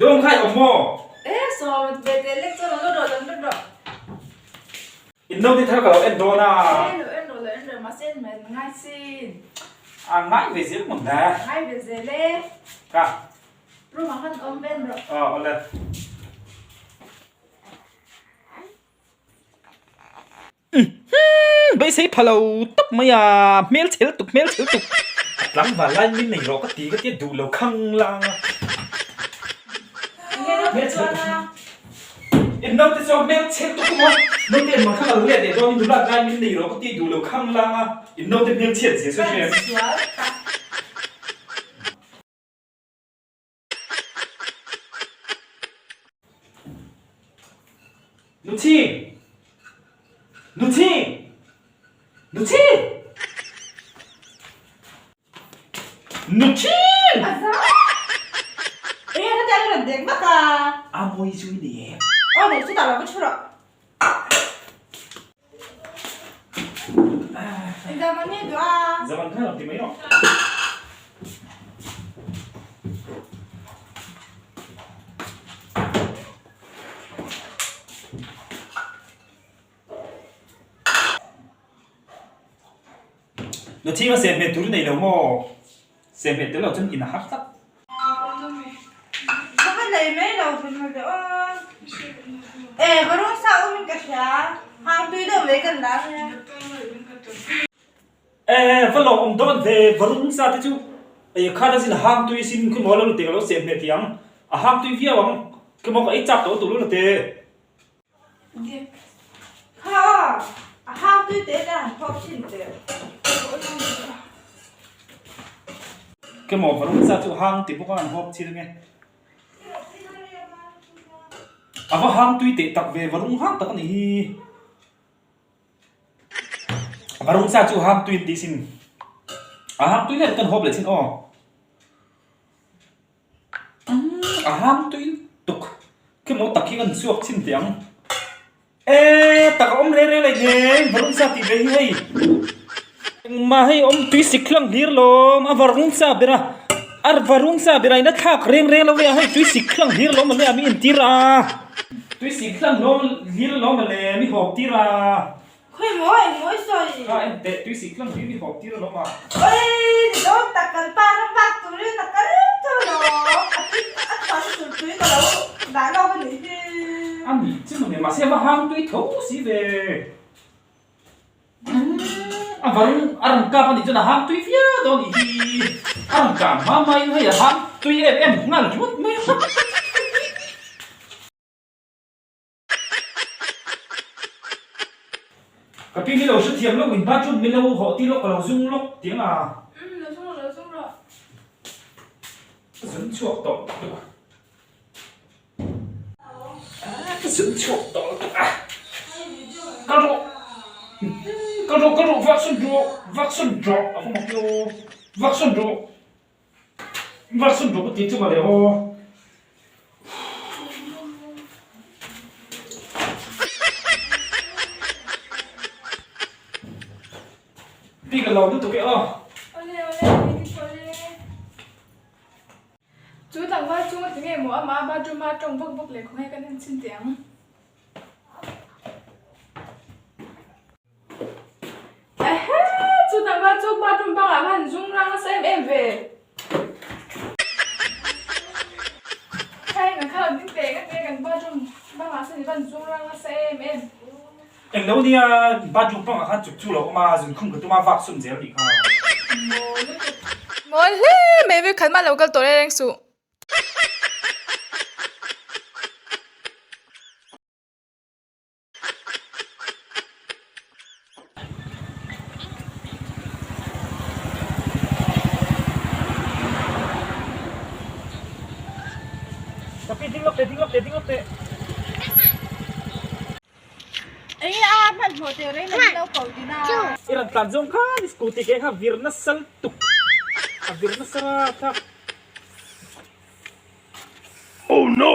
Dawng khai awm maw? E sawm ve teh lek chuan lo rawh lo rawh. In naute thar ka lo en dawn a. E lo en rawh lo en rawh mahse en mai ngai sin. A ngai ve zel mawn le. Ngai ve zel e. Ka. Room ah khan awm en rawh. Aw awle. Umm beisei pha lo tawp mai a, hmel chhel tuk hmel chhel tuk. A tlangval lai min nei rawh ka ti ka tia duh lo khang lang a. Hmel chhel tuk. In naute chuan hmel chhel tuk emaw naute engmah kha kal let leh dawn in nulat lai min nei rawh ka ti duh lo khang lang a, in naute hmel chhiat zia chu hria em. Nuchi! Nuchi! Nuchi! Nuchi! Eng nge hetiang i rawn dek vak a? A mawi chu i nei em? Aw nei chutah lo va thu rawh. Zaman nge duh a? Zaman kha lo ti mai rawh. Nuthinga sehhmeh tur i nei lo maw? Sehhmeh tel lo chuan in a har tlat. Ka va nei mai lo hrim hrim ve aw. E varung sa awm in ka hria. Hang tui deuh mai kan la ania. E va lawm awm dawn ve varung sa te chu e kha ta sin hang tui sin khi maw lo te ka lo sehhmeh thei ang. A hang tui viau ang. Khi maw ka ei chak tawh tur lo te. Kha a hang tui te te han phawk thin teh. Kemaw varung sa chu hang ti bawk a an hawp chin ange. A va hang tui teh tak ve varung hang tak a nih hi. Varung sa chu hang tui an tih sin. A hang tui leh kan hawp leh chin aw. A hang tui tuk khi maw tak hi kan chhuak chhin teh ang e tak a awm reng reng leh nen varung sa tih ve hi hei engmah hei awm tui sik hlang hlir lawm a varung sa ber a a varung sa ber a in a thlak reng reng lo a hei tui sik hlang hlir lawm a le a mi entir a tui sik hlang hlir lawm a le mi hawp tir a. Khawi maw eng maw i sawi? Kha en teh tui sik hlang hi mi hawp tir alawm a. Oi ni dawn tak kan pa ram bak turin a kal tho lo a tui a chhuah na tur tui ka lo dah lawk a nih hi. A nih chu mawni mahse a va hang tui tho si ve. A varung a rawn kap a nih chuan a hang tui viau dawn a nih hi. A rawn kap hma hma in hei a hang tui em em nghal ringawt mai a. Ka pi milo hrethiam lawk in bathroom milo hawh ti lawk ka lo zung lawk tiang a. Umm lo zung rawh lo zung rawh. Ka zun chhuak tawh lutuk a. Ka zun chhuak tawh lutuk a. Ka rawh ka rawh ka rawh vak sawn rawh vak sawn rawh a va mak io vak sawn rawh. Vak sawn rawh ka ti chu mawle aw. Pi ka lo lutuk e aw. Awle awle pi ti awle. Chu tlangval chung a ti nge maw amah bathroom a tawng vak vak leh khawnge kan en chhin teh ang. Ehe! Chu tlangval chu bathroom bangah khan zung rang nasa em em ve. Hei kan kha lo ding teh ngat nge kan bathroom bangah sawn i van zung rang nasa em em. Eng lo nia bathroom bangah khan chuk chu lo awm a, zun khum ka tum a vak sum zel tih kha. Mawl lutuk. Mawl hle mai vek khat mah lo kal tawh reng reng suh. Ka pi ding lawk teh ding lawk teh ding lawk teh. Enge a hmanhmawh teh reng in lo ko din a. I rawn tlan zawng khan i scooty ke kha vir nasa lutuk a vir nasa thlak. Oh no!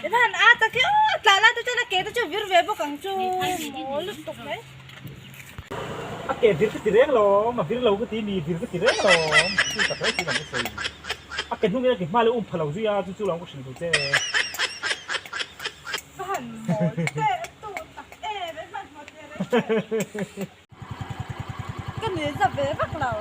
Ivan a tak hi aw tla lai te chuan a ke te chu vir ve bawk ang chu mawl lutuk mai. A ke vir ka ti reng lawm, a vir lo ka ti mi vir ka ti reng lawm. Chu tak reng chu ka sawi. A ke hnungin a ke hma leh um pha lo zui a, chu chu lawm ka hrilh duh che. Ka han mawl teh tu tak em em hmanhmawh teh reng che. Ka nuih za ve vak lo.